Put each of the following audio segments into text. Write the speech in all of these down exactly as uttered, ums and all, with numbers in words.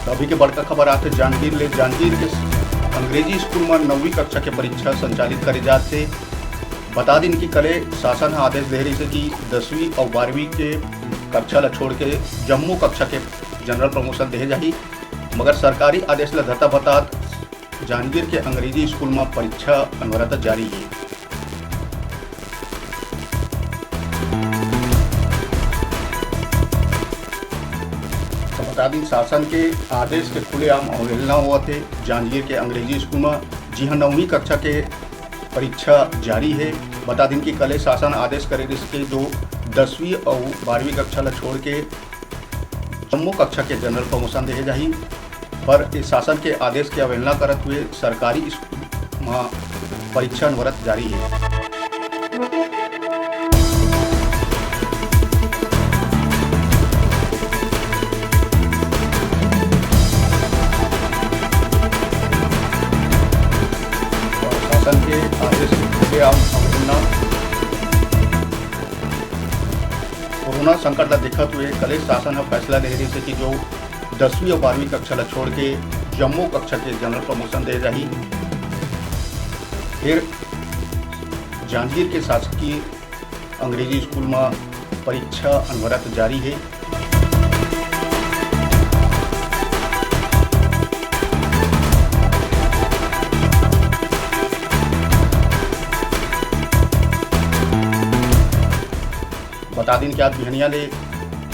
अभी के बड़का खबर आथे जांजगीर ले। जांजगीर के अंग्रेजी स्कूल म नौवीं कक्षा के परीक्षा संचालित करे जात हे। बता दिन कि कले शासन ह आदेश दे रहिस हे कि दसवीं अउ बारहवीं के कक्षा ल छोड़ के जम्मो कक्षा के जनरल प्रमोशन देहे जाही, मगर सरकारी आदेश ल धता-भतात जांजगीर के अंग्रेजी स्कूल म परीक्षा अनवरत जारी हे। तो बता दिन, शासन के आदेश के खुलेआम अवहेलना होवत हे जांजगीर के अंग्रेजी स्कूल म, जिहां नौवीं कक्षा के परीक्षा जारी हे। बता दिन कि कले शासन आदेश करे रिहिस के जो दसवीं अउ बारहवीं कक्षा ल छोड़ के जम्मो कक्षा के जनरल प्रमोशन देहे जाही, पर इस शासन के आदेश के अवहेलना करत हुए सरकारी स्कूल म परीक्षा अनवरत जारी हे। शासन के आदेश के खुलेआम अवहेलना। कोरोना संकट ला देखत हुए कलेज शासन ह फैसला ले रिहिस हे कि जो दसवीं अउ बारहवीं कक्षा ला छोड़ के जम्मो कक्षा के जनरल प्रमोशन दे जाही। फिर जांजगीर के शासकीय अंग्रेजी स्कूल म परीक्षा अनवरत जारी हे। बता दिन कि आज बिहनिया ले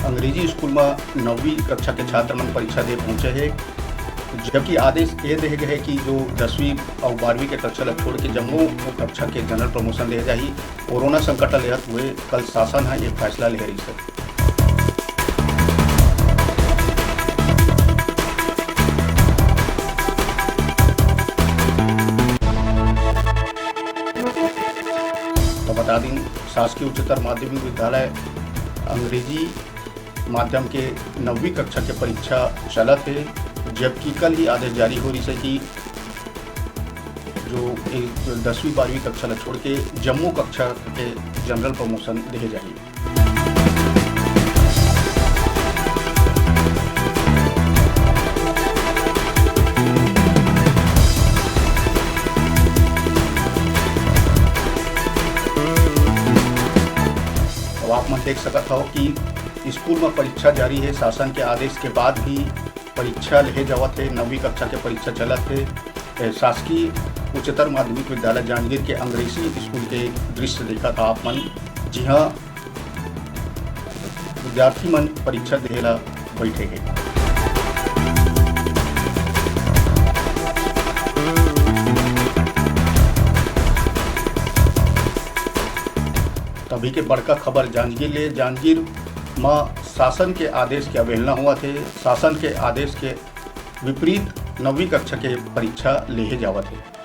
अंग्रेजी स्कूल म नौवीं कक्षा के छात्र मन परीक्षा दे पहुंचे हे, जबकि आदेश ये दे गे हे कि जो दसवीं अउ बारहवीं के कक्षा ल छोड़ के जम्मो कक्षा के जनरल प्रमोशन दे जाही। कोरोना संकट ल लेहत हुए कल शासन ह ये फैसला ले रहिस हे। तो बता दिन, शासकीय उच्चतर माध्यमिक विद्यालय अंग्रेजी माध्यम के नौवीं कक्षा के परीक्षा चलत हे, जबकि कल ही आदेश जारी हो रहिस हे कि जो ए, दसवीं बारहवीं कक्षा ला छोड़ के जम्मो कक्षा के जनरल प्रमोशन देहे जाही। अब आप मन देख सकत हव कि स्कूल म परीक्षा जारी हे। शासन के आदेश के बाद भी परीक्षा लेहे जावत हे, नौवीं कक्षा के परीक्षा चलत हे। ए, शासकीय उच्चतर माध्यमिक विद्यालय जांजगीर के अंग्रेजी स्कूल के दृश्य देखत हव आप मन, जिहां विद्यार्थी मन परीक्षा देहे ला बैठे हे। तभी के बड़का खबर जांजगीर ले। जांजगीर म शासन के आदेश के अवहेलना होवत हे। शासन के आदेश के विपरीत नौवीं कक्षा के परीक्षा लेहे जावत हे।